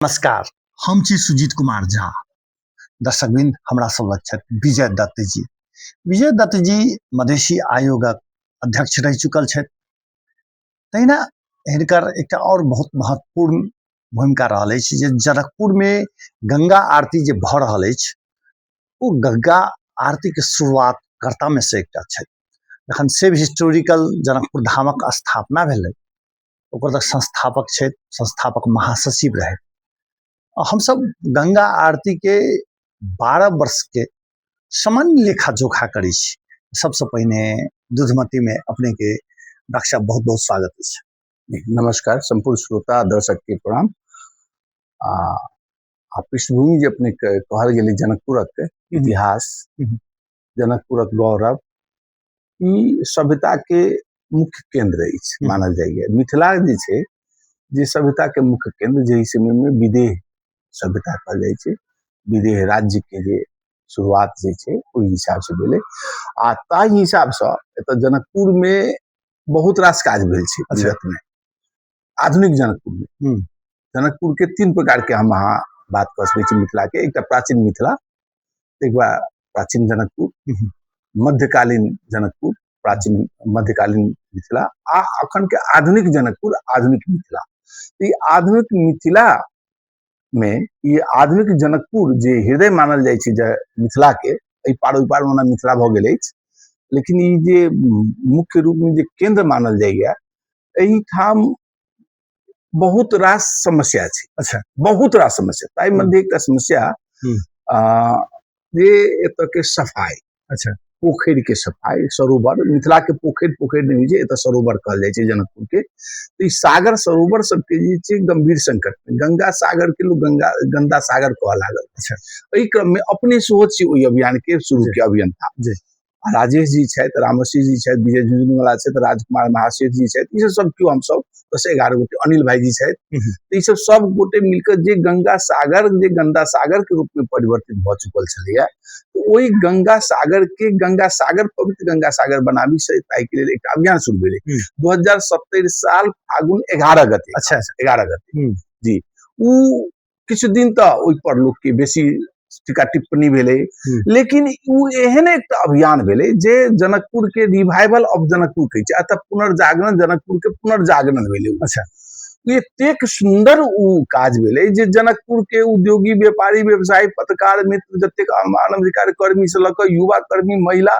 नमस्कार, हम छी सुजीत कुमार झा। दर्शकवृंद, हमरा सब लग छथि विजय दत्त जी। विजय दत्त जी मधेशी आयोगक अध्यक्ष रहि चुकल छथि। तहिना हिनकर एकटा आओर बहुत महत्वपूर्ण भूमिका रहल अछि जे जनकपुर में गंगा आरती जे भऽ रहल अछि ओ गंगा आरती के शुरुआत कर्ता में से एकटा छथि। जखन सेव हिस्टोरिकल जनकपुर धामक स्थापना भेलै ओकर तऽ संस्थापक छथि, संस्थापक महासचिव रहै। हमसब गंगा आरती के 12 वर्ष के सामान्य लेखा जोखा करै छी। सबसे पहिने दूधमती में अपने के डॉक्टर साहब बहुत बहुत स्वागत अछि। नमस्कार, संपूर्ण श्रोता दर्शक के प्रणाम। आ पृष्ठभूमि जे अपने के कहल गेलै जनकपुरक इतिहास, जनकपुरक गौरव, ई सभ्यता के मुख्य केंद्र अछि मानल जाइए। मिथिला जे छै जे सभ्यता के मुख्य केंद्र, जाहि समय में विदेह सभ्यता कहल जाइ छै, विदेह राज्य के जे शुरुआत जे छै ओहि हिसाब से भेलै। आ ताहि हिसाब से एतऽ जनकपुर में बहुत रास काज भेल छै विगत में। आधुनिक जनकपुर में जनकपुर के 3 प्रकार के हम अहाँ बात कऽ सकै छी मिथिला के। एकटा प्राचीन मिथिला, एक बार प्राचीन जनकपुर, मध्यकालीन जनकपुर, प्राचीन मध्यकालीन मिथिला, आ अखन के आधुनिक जनकपुर, आधुनिक मिथिला। ई आधुनिक मिथिला में ई आधुनिक जनकपुर जे हृदय मानल जाइ छै जे मिथिला के, एहि पार ओहि पार ओना मिथिला भऽ गेल अछि, लेकिन ई जे मुख्य रूप में जे केंद्र मानल जाइए एहिठाम बहुत रास समस्या छै। बहुत रास समस्या, ताहि मध्य एकटा समस्या जे एतऽ के सफाई, पोखरि के सफाई, सरोवर, मिथिला के पोखरि पोखरि नहि होइ छै, एतऽ सरोवर कहल जाइ छै जनकपुर के। तऽ ई सागर सरोवर सबके जे छै गंभीर संकट में, गंगा सागर के लोग गंगा गंदा सागर कहऽ लागल। एहि क्रम में अपने सेहो छी ओहि अभियान के शुरू के अभियंता। राजेश जी छथि, रामश्री जी छथि, विजय झुंझुनवाला छथि, राजकुमार महासेठ जी छथि, ई सब केओ हमसब 10-11 गोटे, अनिल भाई जी छथि, तऽ ई सब सब गोटे मिलकर जे गंगा सागर जे गंदा सागर के रूप में परिवर्तित भऽ चुकल छलैया, तऽ ओहि गंगा सागर के गंगा सागर पवित्र गंगा सागर बनाबी से ताहिके लेल एकटा अभियान शुरू भेलै 2070 साल फागुन 11 गते। 11 गते। जी। उ किछु दिन तऽ ओहि पर लोक के बेसी टीका टिप्पणी भेलै, लेकिन उ एहन एकटा अभियान भेलै जे जनकपुर के रिवाइवल ऑफ जनकपुर कहै छै, अतः पुनर्जागरण, जनकपुर के पुनर्जागरण भेलै। एतेक सुंदर उ काज भेलै जे जनकपुर के उद्योगी, व्यापारी, व्यवसायी, पत्रकार मित्र, जतेक मानवाधिकार कर्मी से लऽ कऽ युवा कर्मी, महिला,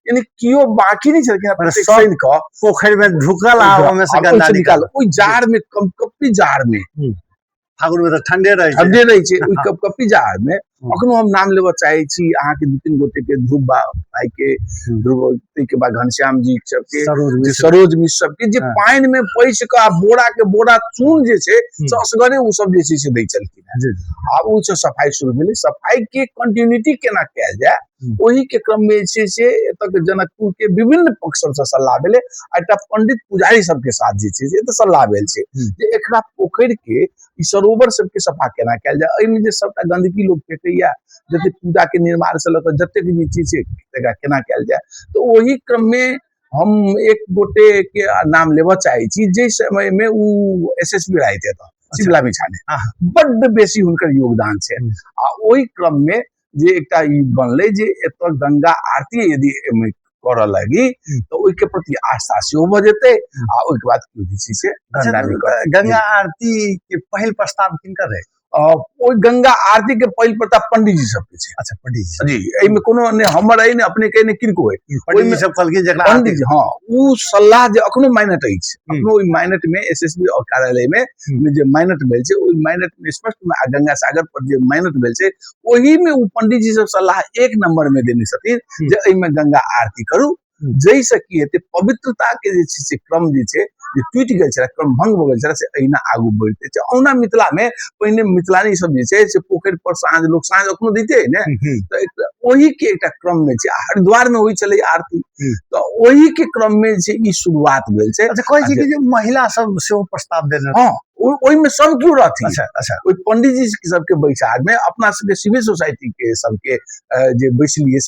यानी केओ बाकी नहि छलखिन। प्रत्येक सब शनि कऽ पोखरि में ढुकल आ ओहिमे से ओहिमे गंदा से निकाल। निकाल। ओहि जाड़ में, कपकपी जाड़ में, फागुन में तऽ ठंडे रहै छै। ठंडे रहै छै ओहि कपकपी जाड़ में। अखनो हम नाम लेबऽ चाहै छी अहाँके 2-3 गोटे के, ध्रुव भाई के, ध्रुव के बाद घनश्याम जी सबके, सरोज मिश्र। सरोज मिश्र सबके, जे पानि में पैस कऽ आ बोरा के बोरा चून जे छै से असगरे ओ सब जे छै से दै छलखिन हेँ। आब ओहिसँ सफाई शुरू भेलै। सफाई के कंटिन्यूटी केना कयल जाय ओहि के क्रम में जे छै से एतऽ के जनकपुर के विभिन्न पक्ष सबसँ सलाह भेलै आ एकटा पंडित पुजारी सबके साथ जे छै से एतऽ सलाह भेल छै जे एकरा पोखरि के ई सरोवर सबके सफा केना कयल जाय, एहिमे जे सबटा गंदगी लोक फेकैया, जते पूजा के निर्माण से लऽ कऽ जतेक भी चीज छै तकरा केना कयल जाय। तऽ ओहि क्रम में हम एक गोटे के नाम लेबऽ चाहै छी, जाहि समय में उ एस एस बी रहथि एतऽ शिमला मिछाने, बड्ड बेसी हुनकर योगदान छै। आ ओहि क्रम में जे एकटा ई बनलै जे एतऽ गंगा आरती यदि एहिमे करऽ लागी तऽ ओहिके प्रति आस्था सेहो भऽ जेतै आ ओहिके बाद केओ जे छै से गंगा नहि करत। गंगा आरती के पहिल प्रस्ताव किनकर रहै? ओहि गंगा आरती के पहिल प्रस्ताव पंडित जी सबके छै। अच्छा, पंडित जी। जी, एहिमे कोनो ने हमर अइ ने अपने के ने किनको अइ। पंडित जी सब कहलखिन जेकरा पंडित जी, हाँ, उ सलाह जे अखनो मान्यता अछि, अखनो ओहि मान्यता में एस एस बी और कार्यालय में जे मान्यता भेल छै, ओहि मान्यता में स्पष्ट में आ गंगा सागर पर जे मान्यता भेल छै ओहि में उ पंडित जी सब सलाह 1 नंबर में देने छथिन जे एहिमे गंगा आरती करू, जाहिसँ की हेतै पवित्रता के जे छै से क्रम जे छै जे टूटि गेल छलै, क्रम भंग भऽ गेल छलै, से एहिना आगू बढ़िते छै। ओना मिथिला में पहिने मिथिलानी सब जे छै से पोखरि पर साँझ लोक साँझ अखनो दैते ने, तऽ एकटा ओहि के एकटा क्रम में छै। आ हरिद्वार में होइ छलै आरती, तऽ ओहि के क्रम में जे छै ई शुरुआत भेल छै। अच्छा, कहै छी कि जे महिला सब सेहो प्रस्ताव देने। हाँ, ओहिमे सब केओ रहथिन। अच्छा, अच्छा। ओहि पंडित जी सबके बैसार में अपना सबके सिविल सोसाइटी के सबके जे बैसलियै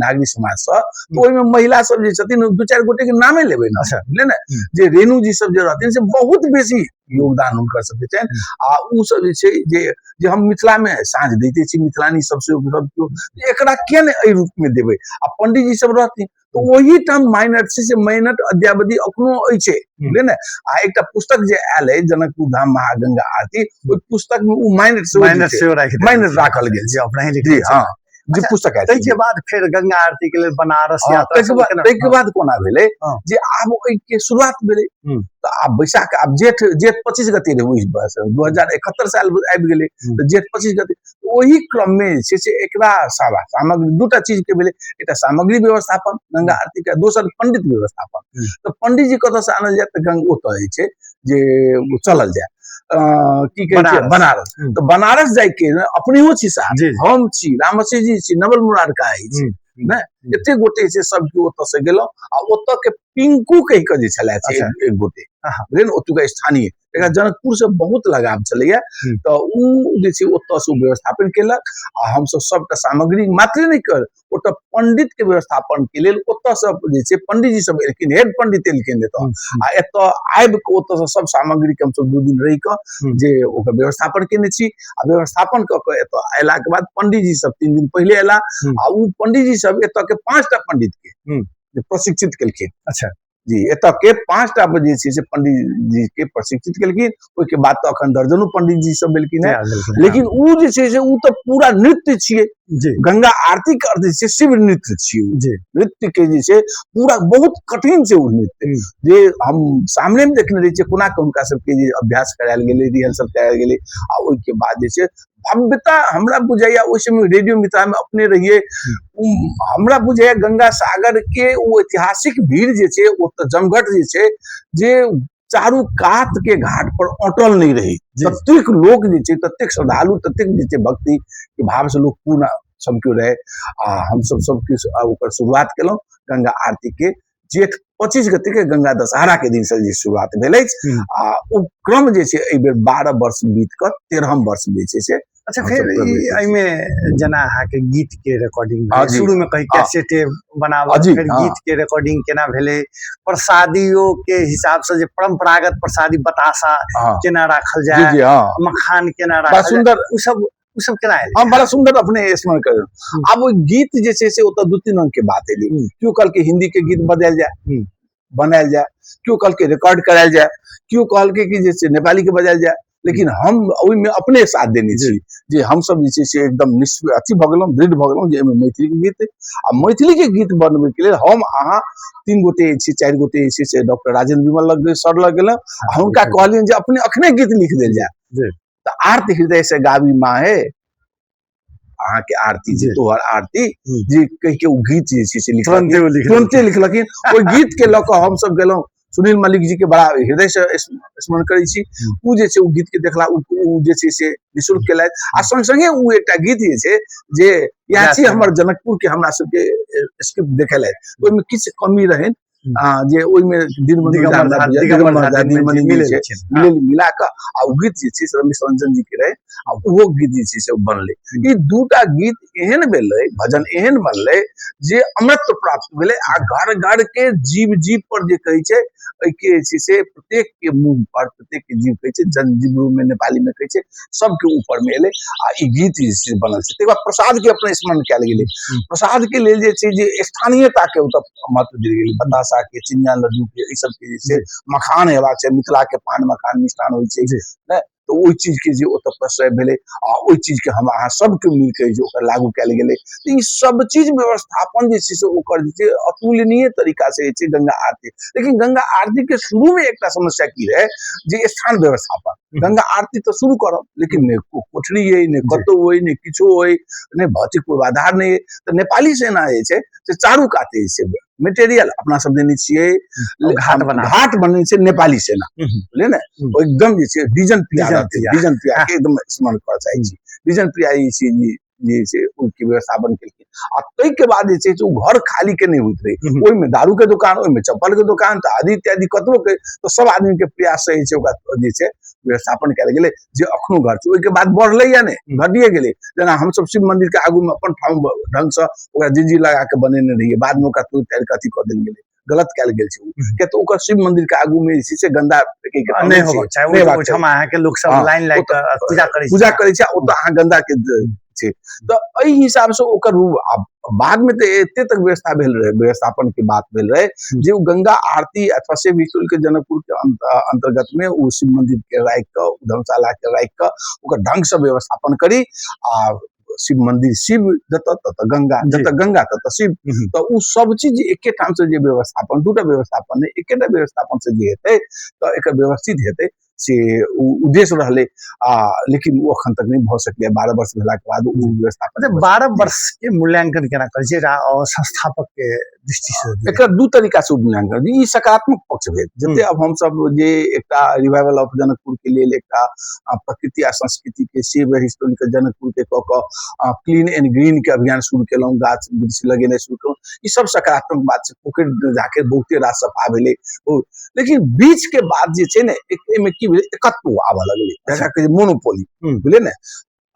नागरिक समाज सँ, तऽ ओहिमे महिला सब जे छथिन 2-4 गोटे के नामे लेबै ने। बुझलियै ने, जे रेणु जी सब जे रहथिन से बहुत बेसी योगदान हुनकर सबके छनि। आ ओ सब जे छै जे जे हम मिथिला मे साँझ दैते छी, मिथिलानी सबसे सब केओ, एकरा किया नहि एहि रूप मे देबै। आ पंडीजी सब रहथिन तऽ ओहि ठाम माइनट छै से माइनट अद्यावधि अखनो अछि, बुझलियै ने। आ एकटा पुस्तक जे आयल अछि जनकपुर धाम महागंगा आरती, ओहि पुस्तक मे ओ माइनट सेहो माइनट सेहो राखि माइनट राखल गेल छै, अपना ही लिखल। जी हाँ, जे पुस्तक आयल। ताहिके बाद फेर गंगा आरती के लेल बनारस यात्रा। ताहिके बाद कोना भेलै जे आब ओहिके शुरुआत भेलै तऽ आब बैसाख, आब जेठ, जेठ 25 गते रहै ओहि 2071 साल आबि गेलै तऽ जेठ 25 गते। ओहि क्रममे जे छै से एकरा सामग्री दूटा चीजके भेलै, एकटा सामग्री व्यवस्थापन गंगा आरती के, दोसर पंडित व्यवस्थापन। तऽ पंडित जी कतऽसँ आनल जाय, तऽ गंग ओतऽ जे छै जे चलल जाय, की कहै छै बनारस। तऽ बनारस जाइके अपनेहो छी साहब, हम छी, रामसी जी छी, नवल मुरारका अछि ने, एते गोटे छै सब केओ ओतऽ से गेलहुँ। आ ओतऽ के पिंकू कहि कऽ जे छलै एक गोटे, बुझलियै ने, ओतुका स्थानीय, एकरा जनकपुर से बहुत लगाव छलैया, तऽ ओ जे छै ओतऽ से व्यवस्थापन केलक। आ हमसब सबटा सामग्री मात्र नहि कर, ओतऽ पंडित के व्यवस्थापन के लेल ओतऽ से जे छै पंडित जी सब एलखिन, हेड पंडित एलखिन एतऽ, आ एतऽ आबि कऽ ओतऽ से सब सामग्री के हमसब 2 दिन रहि कऽ जे ओकर व्यवस्थापन केने छी। आ व्यवस्थापन कऽ कऽ एतऽ अयलाके बाद पंडित जी सब 3 दिन पहिले अयला, आ ओ पंडित जी सब एतऽ के 5टा पंडित के प्रशिक्षित केलखिन। अच्छा जी, एतऽ के 5टा जे छै से पंडित जी के प्रशिक्षित केलखिन। ओहिके बाद तऽ अखन दर्जनों पंडित जी सब भेलखिन हेँ, लेकिन ओ जे छै से ओ तऽ पूरा नृत्य छियै जी। गंगा आरती के अर्थ छै शिव नृत्य छियै जी। नृत्य के जे छै पूरा बहुत कठिन छै ओ नृत्य, जे हम सामने मे देखने रहै छियै कोना के हुनका सबके जे अभ्यास करायल गेलै, रिहर्सल करायल गेलै। आ ओहिके बाद जे छै भव्यता हमरा बुझाइया ओहि समय रेडियो मिथिला में अपने रहिए, हमरा बुझाइया गंगा सागर के ओ ऐतिहासिक भीड़ जे छै ओतऽ जमघट जे छै जे चारू कात के घाट पर अटल नहीं रही, ततेक लोक जे छै, ततेक श्रद्धालु, ततेक जे छै भक्ति के भाव से लोक पूर्ण सब केओ रहे। आ हमसब सब किछु ओकर शुरुआत केलहुँ गंगा आरती के जेठ 25 गते के गंगा दशहरा के दिन से जे शुरुआत भेल अछि। आ ओ क्रम जे छै एहि बेर 12 वर्ष बीत कऽ 13म वर्ष जे छै से। अच्छा, फेर एहिमे जेना अहाँके गीत के रिकॉर्डिंग शुरू में कही कैसेटे बनाबऽ, फिर गीत के रिकॉर्डिंग केना भेलै, प्रसादियो के हिसाब से जे परंपरागत प्रसादी बतासा केना राखल जाय, मखान केना राखल जाय, ओ सब केना एलै? हाँ, बड़ा सुंदर अपने स्मरण कर। आब ओहि गीत जे छै से ओतऽ 2-3 रंग के बात एलै। केओ कहलकै हिंदी के गीत बदल जाय, बनायल जाय, केओ कहलकै रिकॉर्ड करायल जाय, केओ कहलकै कि जे छै नेपाली के बजायल जाय। लेकिन हम ओहिमे अपने साथ देने छी जे हमसब जे छै से एकदम निश्चित अथी भऽ गेलहुँ, दृढ़ भऽ गेलहुँ जे एहिमे मैथिली के गीत। आ मैथिली के गीत बनबैके लेल हम अहाँ 3 गोटे छी, 4 गोटे छै से डॉक्टर राजेंद्र विमल लग सर लग गेलहुँ, हुनका कहलियनि जे अपने अखने गीत लिख देल जाय। तऽ आरती हृदय से गाबी माहे अहाँके आरती जे तोहर आरती जे कहि के ओ गीत जे छै से तुरंते लिखलखिन। ओहि गीत के लऽ कऽ हमसब गेलहुँ सुनील मल्लिक जी के बड़ा हृदय से स्मरण करै छी। ओ जे छै ओ गीत के देखला, ओ जे छै से निःशुल्क केलथि। आ संग संगे ओ एकटा गीत जे छै जे इएह छी हमर जनकपुर के हमरा सबके स्क्रिप्ट देखेलथि, ओहिमे किछु कमी रहनि जे ओहिमे मिला कऽ आ ओ गीत जे छै से रमेश रंजन जी के रहै, आ ओहो गीत जे छै से बनलै। ई दूटा गीत एहन भेलै, भजन एहन बनलै जे अमरत्व प्राप्त भेलै। आ घर घर के जीव जीव पर जे कहै छै एहिके जे छै से प्रत्येक के मुँह पर प्रत्येक के जीव कहै छै, जन जीव में नेपाली में कहै छै, सबके ऊपर में एलै। आ ई गीत जे छै बनल छै। तकर बाद प्रसाद के अपने स्मरण कयल गेलै। प्रसाद के लेल जे छै जे स्थानीयता के ओतऽ महत्व देल गेलै, बताशा के, चिनिया लड्डू के, ई सबके जे छै मखान हेबाक छै, मिथिला के पान मखान मिष्ठान होइ छै ने, तऽ ओहि चीज के जे ओतऽ प्रश्रय भेलै आ ओहि चीज के हम अहाँ सबके मिल के जे ओकर लागू कयल गेलै। तऽ ई सब चीज व्यवस्थापन जे छै से ओकर जे छै अतुलनीय तरीका से जे छै गंगा आरती। लेकिन गंगा आरती के शुरू में एकटा समस्या की रहै जे स्थान व्यवस्थापन। गंगा आरती तऽ शुरू करब लेकिन नहि कोठरी अइ, नहि कतहु अइ, नहि किछो अइ, नहि भौतिक पूर्वाधार नहि अइ। तऽ नेपाली सेना जे छै से चारू काते जे छै मेटेरियल अपना सब देने छियै, घाट बना घाट बने छै नेपाली सेना, बुझलियै ने, एकदम जे छै डीजन प्रिया, डीजन प्रिया के एकदम स्मरण करऽ चाहै छी। डीजन प्रिया जे छै जे छै ओहिके व्यवस्थापन केलखिन। आ ताहिके बाद जे छै से ओ घर खाली के नहि होइत रहै, ओहिमे दारू के दोकान, ओहिमे चप्पल के दोकान, तऽ आदि इत्यादि कतबो के, तऽ सब आदमी के प्रयास से जे छै ओकरा जे छै व्यवस्थापन कयल गेलै जे अखनो घर छै। ओहिके बाद बढ़लै या नहि, घटिए गेलै। जेना हमसब शिव मंदिर के आगू मे अपन ठाम ढंग से ओकरा जिंजीर लगा के बनेने रहियै, बाद मे ओकरा तोड़ि ताड़ि के अथी कऽ देल गेलै, गलत कयल गेल छै। किया तऽ ओकर शिव मंदिर के आगू में जे छै से गन्दा फेंकै के नहि होबाक चाही। नहि होबाक ओहिठाम अहाँके लोक सब लाइन लागि कऽ पूजा करै पूजा करै छै, ओतऽ अहाँ गन्दा के छै। तऽ एहि हिसाब से ओकर रूप बाद में तऽ एते तक व्यवस्था भेल रहे, व्यवस्थापन के बात भेल रहे जे ओ गंगा आरती अथवा से विशुल के जनकपुर के अंतर्गत में ओ शिव मंदिर के राखि कऽ, धर्मशाला के राखि कऽ ओकर ढंग से व्यवस्थापन करी आ शिव मंदिर शिव जतऽ ततऽ गंगा, जतऽ गंगा ततऽ शिव, तऽ ओ सब चीज एके ठाम से जे व्यवस्थापन, दूटा व्यवस्थापन नहि, एकेटा व्यवस्थापन से जे हेतै तऽ एकर व्यवस्थित हेतै, से ओ उद्देश्य रहलै। आ लेकिन ओ अखन तक नहि भऽ सकलै। 12 वर्ष भेलाके बाद ओ व्यवस्थापन 12 वर्ष के मूल्यांकन केना करै छै संस्थापक के दृष्टि से? एकर दू तरीका से मूल्यांकन, ई सकारात्मक पक्ष भेल। जते अब हमसब जे एकटा रिवाइवल ऑफ जनकपुर के लेल एकटा प्रकृति आ संस्कृति के सेव हिस्टोरिकल जनकपुर के कऽ कऽ क्लीन एंड ग्रीन के अभियान शुरू केलहुँ, गाछ वृक्ष लगेनाइ शुरू केलहुँ, ई सब सकारात्मक बात छै। पोखरि झाखरि बहुते रास सफा भेलै, लेकिन बीच के बाद जे छै ने एहिमे की भेलै, एकत्व आबऽ लगलै, जकरा कहै छै मोनोपोली, बुझलियै ने।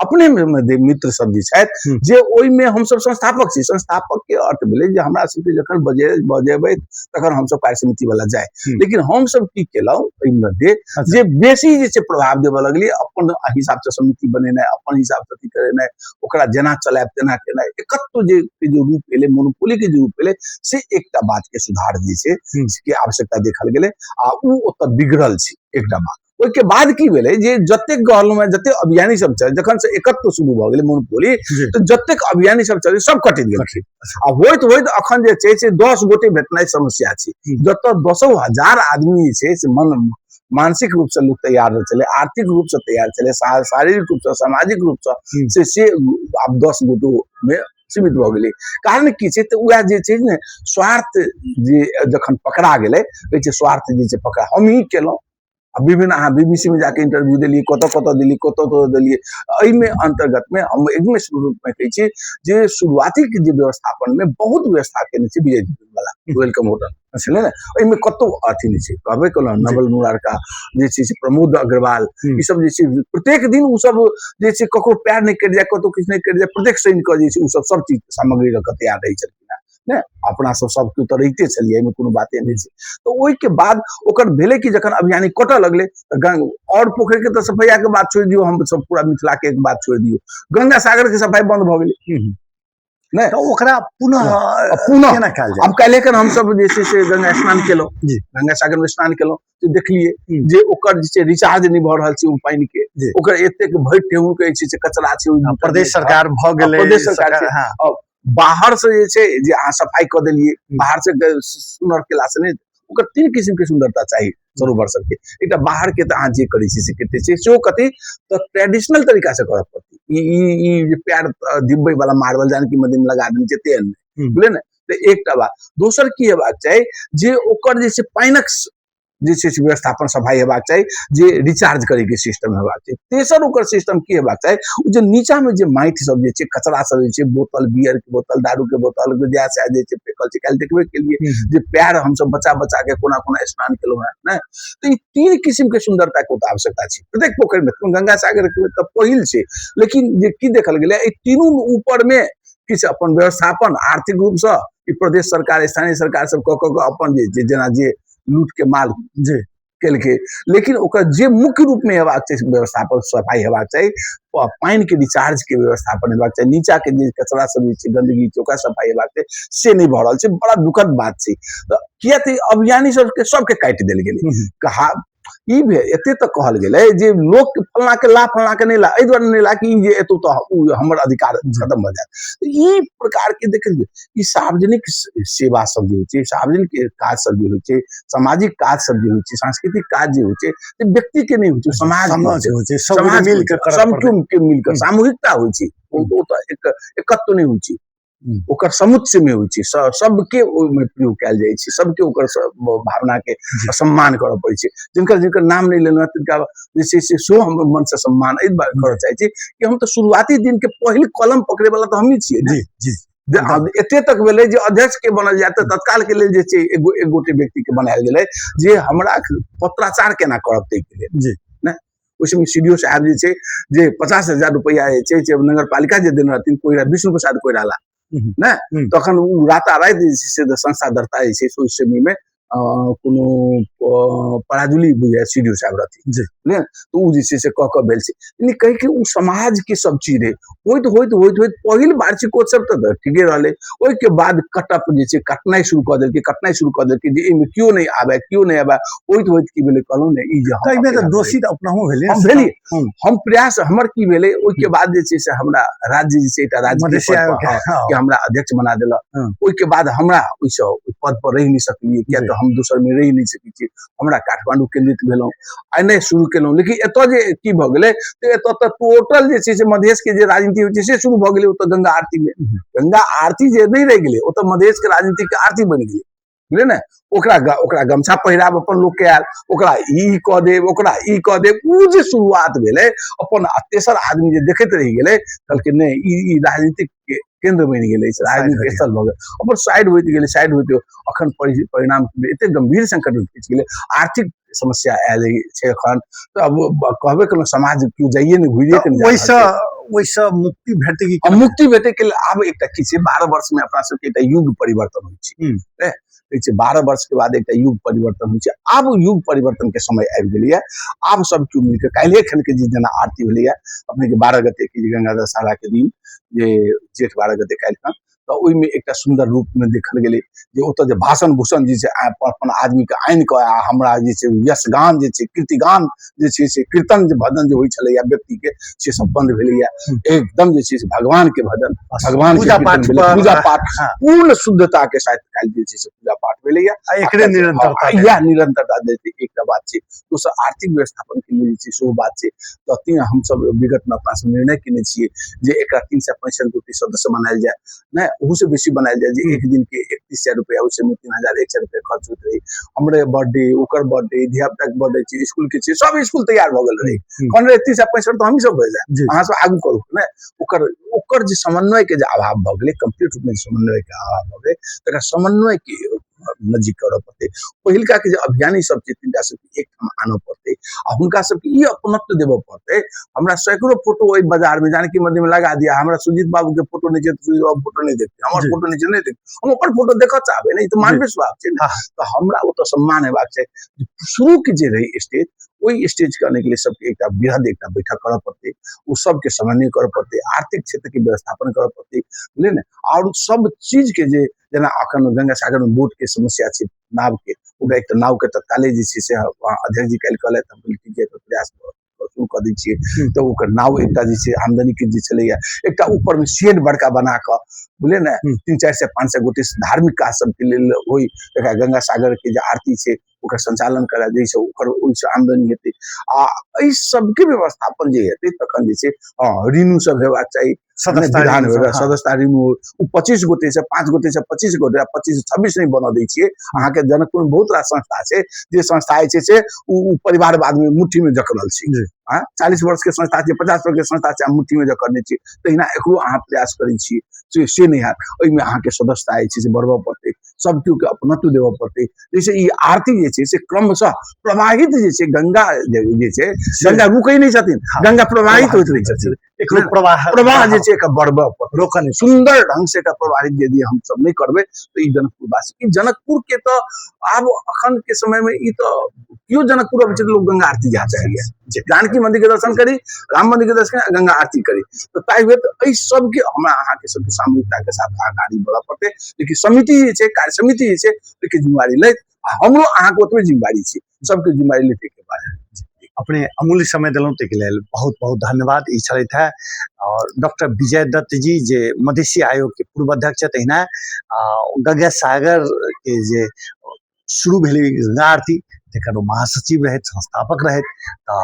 अपने मित्र सब जे छथि जे ओहिमे हमसब संस्थापक छी, संस्थापक के अर्थ भेलै जे हमरा सबके जखन बजेबै तखन हमसब कार्य समिति वाला जाय, लेकिन हमसब की केलहुँ एहि मध्य जे बेसी जे छै प्रभाव देबऽ लगलियै, अपन हिसाब से समिति बनेनाइ, अपन हिसाब से अथी करेनाइ, ओकरा जेना चलायब तेना केनाइ, एकत्व जे रूप एलै, मोनोपोली के जे रूप एलै, से एकटा बात के सुधार जे छै के आवश्यकता देखल गेलै आ ओ ओतऽ बिगड़ल छै एकटा बात। ओहिके बाद की भेलै जे जतेक कहलहुँ हेँ जतेक अभियानी सब छलै, जखन से एकत्व शुरू भऽ गेलै मोनोपोली, तऽ जतेक अभियानी सब छलै सब कटि गेलखिन। आ होइत होइत अखन जे छै से 10 गोटे भेटनाइ समस्या छै। जतऽ 10,000 आदमी जे छै से मन मानसिक रूप से लोक तैयार छलै, आर्थिक रूप से तैयार छलै, शारीरिक रूप से, सामाजिक रूप से, से आब 10 गोटो मे सीमित भऽ गेलै। कारण की छै तऽ उएह जे छै ने स्वार्थ जे जखन पकड़ा गेलै, कहै छै स्वार्थ जे छै पकड़ा, हमही केलहुँ। आ विभिन्न अहाँ बीबीसी में जाके इंटरव्यू देलियै, कतऽ कतऽ देलियै, कतऽ कतऽ देलियै। एहिमे अंतर्गत में हम एहिमे रूप में कहै छी जे शुरुआती के जे व्यवस्थापन में बहुत व्यवस्था केने छै विजय वाला welcome hotel छलै ने, एहिमे कतौ अथी नहि छै। कहबे केलहुँ नवल मुरारका जे छै से प्रमोद अग्रवाल, ई सब जे छै प्रत्येक दिन ओ सब जे छै ककरो पैर नहि कटि जाय, कतौ किछु नहि कटि जाय, प्रत्येक शनि के जे छै ओ सब सब चीज सामग्री लऽ कऽ तैयार रहै छलखिन हेँ ने। अपना सब सब केओ तऽ रहिते छलियै, एहिमे कोनो बाते नहि छै। तऽ ओहिके बाद ओकर भेलै कि जखन अभियानी कटऽ लगलै तऽ गंग और पोखरि के तऽ सफैया के बात छोड़ि दियौ, हम सब पूरा मिथिला के बात छोड़ि दियौ, गंगा सागर के सफाई बंद भऽ गेलै। नहि तऽ ओकरा पुनः पुनः केना कयल जाय? आब काल्हि एखन हमसब जे छै से गंगा स्नान केलहुँ, गंगा सागर मे स्नान केलहुँ तऽ देखलियै जे ओकर जे छै रिचार्ज नहि भऽ रहल छै ओ पानि के, ओकर एतेक भरि ठेहुन के जे छै से कचरा छै। प्रदेश सरकार भऽ गेलै, प्रदेश सरकार बाहर से जे छै जे अहाँ सफाई कऽ देलियै, बाहर से सुनर केला से नहि, ओकर 3 किस्म के सुंदरता चाही सरोवर सबके। एकटा बाहर के तऽ अहाँ जे करै छी से करिते छियै, सेहो कथी तऽ ट्रेडिशनल तरीका से करऽ पड़तै। ई ई ई जे पैर धिपबै वाला मार्बल जानकी मंदिर में लगा देने छै तेहन नहि, बुझलियै ने। तऽ एकटा बात दोसर की हेबाक चाही जे ओकर जे छै पानिक जे छै से व्यवस्थापन सफाई हेबाक चाही, जे रिचार्ज करैके सिस्टम हेबाक चाही। तेसर ओकर सिस्टम की हेबाक चाही, ओ जे नीचामे जे माटि सब जे छै, कचरा सब जे छै, बोतल, बियर के बोतल, दारू के बोतल, जएह सएह जे छै फेकल छै। काल्हि देखबे केलियै जे पैर हमसब बचा बचा के कोना कोना स्नान केलहुँ हेँ ने। तऽ ई 3 किस्म के सुंदरता के ओतऽ आवश्यकता छै प्रत्येक पोखरिमे। गंगा सागर के तऽ पहिल छै, लेकिन जे की देखल गेलै एहि तीनू ऊपर मे किछु अपन व्यवस्थापन आर्थिक रूपसँ ई प्रदेश सरकार, स्थानीय सरकार सब कऽ कऽ अपन जे जेना जे लूट के माल जे केलकै, लेकिन ओकर जे मुख्य रूप में हेबाक चाही व्यवस्थापन सफाई हेबाक चाही, पानि के रिचार्ज के व्यवस्थापन हेबाक चाही, नीचा के जे कचरा सब जे छै गंदगी छै ओकरा सफाई हेबाक चाही, से नहि भऽ रहल छै। बड़ा दुखद बात छै। तऽ किया तऽ अभियानी सबके सबके काटि देल गेलै। कहा ई भेल एते तक कहल गेलै जे लोक फलना के ला फलना के नहि ला, एहि दुआरे नहि ला कि ई जे एतौ तऽ ओ हमर अधिकार खत्म भऽ जायत। तऽ ई प्रकार के देखियौ ई सार्वजनिक सेवा सब जे होइ छै, सार्वजनिक काज सब जे होइ छै, सामाजिक काज सब जे होइ छै, सांस्कृतिक काज जे होइ छै, से व्यक्ति के नहि होइ छै, समाज के होइ छै, समाज मिल के, सब के मिल के सामूहिकता होइ छै। ओ तऽ एकत्व नहि होइ छै, ओकर समुच्चय में होइ छै, सबके ओहिमे प्रयोग कयल जाइ छै, सबके ओकर भावना के सम्मान करऽ पड़ै छै। जिनकर जिनकर नाम नहि लेलहुँ तिनका जे छै से सेहो हम मन से सम्मान एहि दुआरे करऽ चाहै छी कि हम तऽ शुरुआती दिन के पहिल कलम पकड़े वाला तऽ हमही छियै। जी जी। एते तक भेलै जे अध्यक्ष के बनल जाय तऽ तत्काल के लेल जे छै एक गोटे व्यक्ति के बनायल गेलै जे हमरा पत्राचार केना करब ताहिके लेल। जी। ने ओहि समय सी डी ओ साहब जे छै जे 50,000 रुपैआ जे छै से नगर पालिका जे देने रहथिन कोइरा, विष्णु प्रसाद कोइराला, ने तखन ओ राताराति जे छै से संस्था दर्ता जे छै से ओहि समय मे कोनो पराजुली बुझाय सी डी ओ साहब रहथिन बुझलियै, तऽ ओ जे छै से कऽ कऽ भेल छै। यानी कहै कि ओ समाजके सब चीज रहै, होइत होइत होइत होइत पहिल वार्षिकोत्सव तऽ ठीके रहलै, ओहिके बाद कटअप जे छै कटनाइ शुरू कऽ देलकै, कटनाइ शुरू कऽ देलकै जे एहिमे केओ नहि आबय, केओ नहि आबय। होइत होइत की भेलै कहलहुँ ने ई जे हम एहिमे तऽ दोषी तऽ अपनहु भेलियै। हम भेलियै, हम प्रयास हमर की भेलै ओहिके बाद जे छै से हमरा राज्य जे छै एकटा राज्य के हमरा अध्यक्ष बना देलक। ओहिके बाद हमरा ओहिसँ ओहि पद पर रहि नहि सकलियै, किया तऽ हम दोसरमे रहि नहि सकै छियै, हमरा काठमांडू केंद्रित भेलहुँ, एनाइ शुरू केलहुँ। लेकिन एतऽ जे की भऽ गेलै तऽ एतऽ तऽ टोटल जे छै से मधेश के जे राजनीति होइ छै से शुरू भऽ गेलै। ओतऽ गंगा आरती मे गंगा आरती जे नहि रहि गेलै, ओतऽ मधेश के राजनीति के आरती बनि गेलै, बुझलियै ने। ओकरा ओकरा गमछा पहिराब अपन लोक के आयल, ओकरा ई कऽ देब, ओकरा ई कऽ देब, ओ जे शुरुआत भेलै अपन तेसर आदमी जे देखैत रहि गेलै कहलकै नहि ई राजनीतिक केंद्र बनि गेलै, राजनीतिक स्थल भऽ गेल, अपन साइड होइत गेलै, साइड होइत अखन परिणाम एते गंभीर संकट मे फँसि गेलै, आर्थिक समस्या आयल छै एखन। तऽ अब कहबे केलहुँ समाज केओ जाइए नहि, घुरिए के नहि। ओहिसँ ओहिसँ मुक्ति भेटै की? मुक्ति भेटै के लेल आब एकटा की छै, 12 वर्ष में अपना सबके एकटा युग परिवर्तन होइ छै, कहै छै 12 वर्ष के बाद एकटा युग परिवर्तन होइ छै। आब युग परिवर्तन के समय आबि गेलैया, आब सब केओ मिलके काल्हिए खन के जे जेना आरती भेलैया अपने के 12 गते के जे गंगा दशहरा के दिन जे जेठ 12 गते काल्हि खन, तऽ ओहिमे एकटा सुन्दर रूपमे देखल गेलै जे ओतऽ जे भाषण भूषण जे छै अपन आदमीके आनि कऽ आ हमरा जे छै यशगान जे छै कीर्तिगान जे छै से कीर्तन जे भजन जे होइ छलैया व्यक्तिके से सब बंद भेलैया। एकदम जे छै से भगवान के भजन, भगवान पूजा पाठ, पूजा पाठ पूर्ण शुद्धता के साथ काल्हि जे छै से पूजा पाठ भेलैया। एकरे निरंतरता, इएह निरंतरता जे छै एकटा बात छै। दोसर आर्थिक व्यवस्थापन के लिए जे छै सेहो बात छै। तऽ तें हमसब विगत मे अपना सब निर्णय केने छियै जे एकरा 365 गोटे सदस्य बनायल जाय, नहि ओहू से बेसी बनायल जाय, जे एक दिन के 3100 रुपया, ओहि समय 3100 रुपया खर्च होइत रहै। हमरे बर्थडे, ओकर बर्थडे, धिया पुता के बर्थडे छै, स्कूल के छै, सब स्कूल तैयार भऽ गेल रहै। कहने रहै 365 तऽ हमही सब भऽ जाय, अहाँ सब आगू करू ने। ओकर ओकर जे समन्वय के जे अभाव भऽ गेलै, कम्प्लीट रूप में समन्वय के अभाव भऽ गेलै, तकरा समन्वय के नजीक करऽ पड़तै। पहिलका के जे अभियानी सब छै तिनका सबके एकठाम आनऽ पड़तै आ हुनका सबके ई अपनत्व देबऽ पड़तै। हमरा सैकड़ो फोटो ओहि बाजार में जानकी मंदिर में लगा दिया, हमरा सुजीत बाबू के फोटो नहि छै तऽ सुजीत बाबू फोटो नहि देखते, हमर फोटो नहि छै नहि देखते, हम अपन फोटो देखऽ चाहबै ने, ई तऽ मानवीय स्वभाव छै ने। तऽ हमरा ओतऽ सम्मान हेबाक चाही। शुरू के जे रहै स्टेज, ओहि स्टेज के आनैके लेल सबके एकटा वृहद एकटा बैठक करऽ पड़तै, ओ सबके समन्वय करऽ पड़तै, आर्थिक क्षेत्र के व्यवस्थापन करऽ पड़तै, बुझलियै ने। आओर सब चीज के जे जेना अखन गंगा सागर में बोट के समस्या छै, नाव के, ओकरा एकटा नाव के तत्काले जे छै से अध्यक्ष जी काल्हि कहलथि, हम कहलियै ठीक छै, एकर प्रयास शुरू कऽ दै छियै। तऽ ओकर नाव एकटा जे छै आमदनी के जे छलैया, एकटा ऊपर में शेड बड़का बना कऽ, बुझलियै ने, 300-400 500 गोटे धार्मिक काज सबके लेल होय, एकरा गंगा सागर के जे आरती छै ओकर संचालन करा, जाहिसँ ओकर ओहिसँ आमदनी हेतै। आ एहि सबके व्यवस्थापन जे हेतै तखन जे छै हँ ऋणु सब हेबाक चाही, विधान सदस्यता ऋणु, ओ 25 गोटे से 5 गोटे से 25 गोटे 25 26 नहि बनऽ दै छियै। अहाँके जनकपुर में बहुत रास संस्था छै, जे संस्था जे छै से ओ परिवारवाद में मुट्ठी में जकड़ल छै। 40 वर्ष के संस्था छै, 50 वर्ष के संस्था छै, मुट्ठी में जकड़ने छियै। तहिना एकरो अहाँ प्रयास करै छियै से नहि हैत। ओहिमे अहाँके सदस्यता जे छै से बढ़बऽ पड़तै, सब केओ के अपनत्व देबऽ पड़तै, जाहिसँ ई आरती जे छै से क्रमशः प्रवाहित जे छै गंगा जे छै, गंगा रुकै नहि छथिन, गंगा प्रवाहित होइत रहै छथिन। एकरो प्रवाह प्रवाह जे छै एकर बढ़बऽ पड़तै, रोकऽ नहि। सुन्दर ढंग से एकर प्रवाहित यदि हमसब नहि करबै तऽ ई जनकपुरवासी, ई जनकपुर के तऽ आब अखन के समय में ई तऽ केओ जनकपुर अबै छै तऽ लोक गंगा आरती जा चाहैया, जानकी मंदिर के दर्शन करी, राम मंदिर के दर्शन करी, गंगा आरती करी। तऽ ताहि हेतु एहि सबके हमरा अहाँके सबके सामूहिकता के साथ अगाड़ी बढ़ऽ पड़तै। लेकिन समिति जे छै, कार्य समिति जे छै, ओहिके जिम्मेवारी लैत, आ हमरो अहाँके ओतबे जिम्मेवारी छै, सबके जिम्मेवारी लैत के बाद। अपने अमूल्य समय देलहुँ ताहिके लेल बहुत बहुत धन्यवाद। ई छलथि है और डॉक्टर विजय दत्त जी जे मधेशी आयोग के पूर्व अध्यक्ष छथि, तहिना गंगा सागर के जे शुरू भेलै गंगा आरती तकर ओ महासचिव रहथि, संस्थापक रहथि। तऽ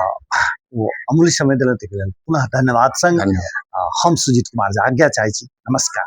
ओ अमूल्य समय देलनि ताहिके लेल पुनः धन्यवाद संग हम सुजीत कुमार झा आज्ञा चाहै छी। नमस्कार।